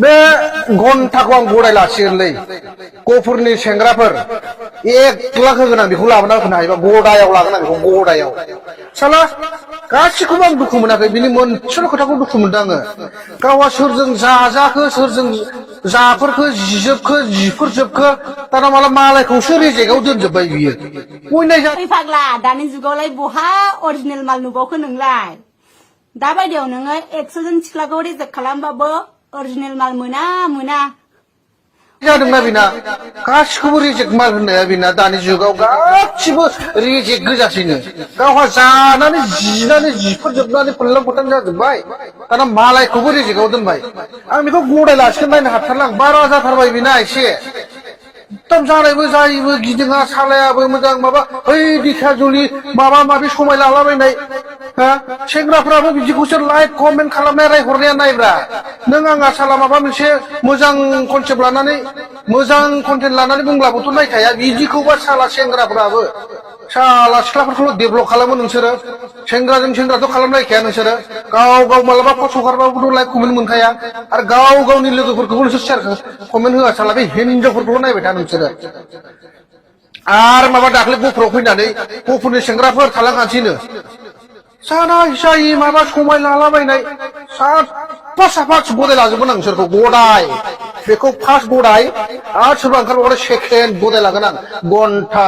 बे घन्टाखौ आं गदायलासिगोनलै गफुरनि सेंग्राफोर 1 लाख होगोन आं बेखौ लाबोना होनो हायोबा गदायाव लागोन आं बेखौ गदायाव साला गासिखौबो आं दुखु मोनाखै बिनि मोनसेल' खोथाखौ दुखु मोनदों आङो गावहा सोरजों जाजाखो सोरजों जाफोरखो जिफोरजोबखो दाना माला मालायखौसो रेजेकआव दोनजोब्बाय बियो बयनाय जा फाग्ला दानि जुगावलाय बहा अरिजिनेल माल नुबावखो नोंलाय दा बायदियाव नोङो 100 जन सिख्लाखौ रिजेक्ट खालामबाबो अरिजिनेल माल मोना जादोंना बिना गासिखौबो रिजेक्ट माल होननाया बिना दानि जुगाव गासिबो रिजेक्ट गोजासैनो गावहा जानानै जिनानै जिफोरजोबनानै फल्लां फथां जाजोब्बाय दाना मालायखौबो रिजेक्टआव दोनबाय आं बेखौ गदायलासिगोन नायनो हाथारला आं बारा जाथारबाय बिना एसे एकदम जानायबो जायिबो गिदिङा सालायाबो मोजां माबा ओइ दिखाजुलि माबा माबि समाय लालाबायनाय हा सेंग्राफ्राबो बिदिखौसो लाइक कमेन्ट खालामनाय रायहरनाया नायब्रा नों आंहा साला माबा मोनसे मोजां कनसेप्ट लानानै मोजां कन्टेन्ट लानानै बुंब्लाबोथ' नायखाया बिदिखौबा साला सेंग्राफ्राबो साला सिख्लाफोरखौल' डेभेलप खालामो नोंसोरो सेंग्राजों सेंग्राथ' खालामलायखाया नोंसोरो गाव मालाबा पस्ट हगारबाबोथ' लाइक कमेन्ट मोनखाया आरो गावनि लोगोफोरखौबो नोंसोर शेयार कमेन्ट होआ साला बे हिनजावफोरखौल' नायबाय था नोंसोरो आरो माबा दाख्लै गफुराव फैनानै गफुरनि सेंग्राफोर थालांखानोसैनो साना जायि माबा समाय लालाबायनाय साफा गदाय लाजोबगोन आं नोंसोरखौ गदाय बेखौ फार्स्ट गदाय आरो सोरबा ओंखारबावगोन सेकेन्ड गदाय लागोन आं घन्टा